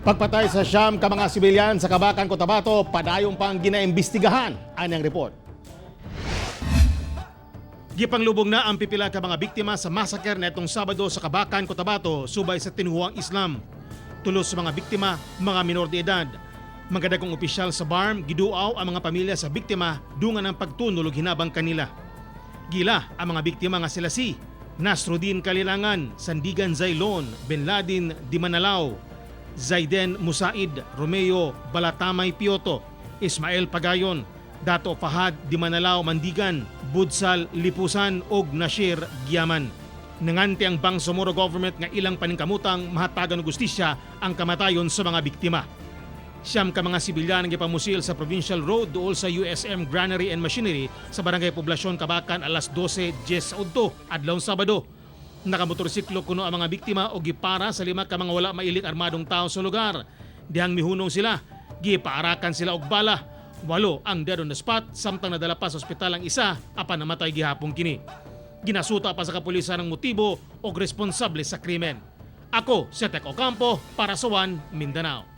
Pagpatay sa 9 ka mga sibilyan sa Kabacan, Cotabato, padayon pang ginaimbestigahan. Anang report. Gipanglubong na ang pipila ka mga biktima sa massacre netong Sabado sa Kabacan, Cotabato, subay sa tinuhuang Islam. Tulos sa mga biktima, mga minor de edad. Mga dagkong opisyal sa BARMM giduaw ang mga pamilya sa biktima dungan ang pagtunol og hinabang kanila. Gila ang mga biktima nga sila si Nasrudin Kalilangan, Sandigan Zailon, Ben Laden Dimanalao, Zaiden Musaid, Romeo Balatamay Pioto, Ismael Pagayon, Dato Fahad Dimanalao Mandigan, Budsal Lipusan ug Nashir Giyaman. Nanganti ang Bangsamoro government nga ilang paningkamutang mahatagan og hustisya ang kamatayon sa mga biktima. 9 ka mga sibilyan ang gipamusil sa Provincial Road duol sa USM Granary and Machinery sa Barangay Poblasyon, Kabacan, alas 12:10 sa udto adlaw Sabado. Nakamotorsiklo kuno ang mga biktima o gipara sa 5 ka mga wala mailing armadong tao sa lugar. Dihang mihunong sila, gipaarakan sila og bala. Walo ang dead on the spot samtang nadala pa sa ospital ang isa apan namatay gihapon kini. Ginasuta pa sa kapulisan ang motibo o responsable sa krimen. Ako si Tek Ocampo para sa One Mindanao.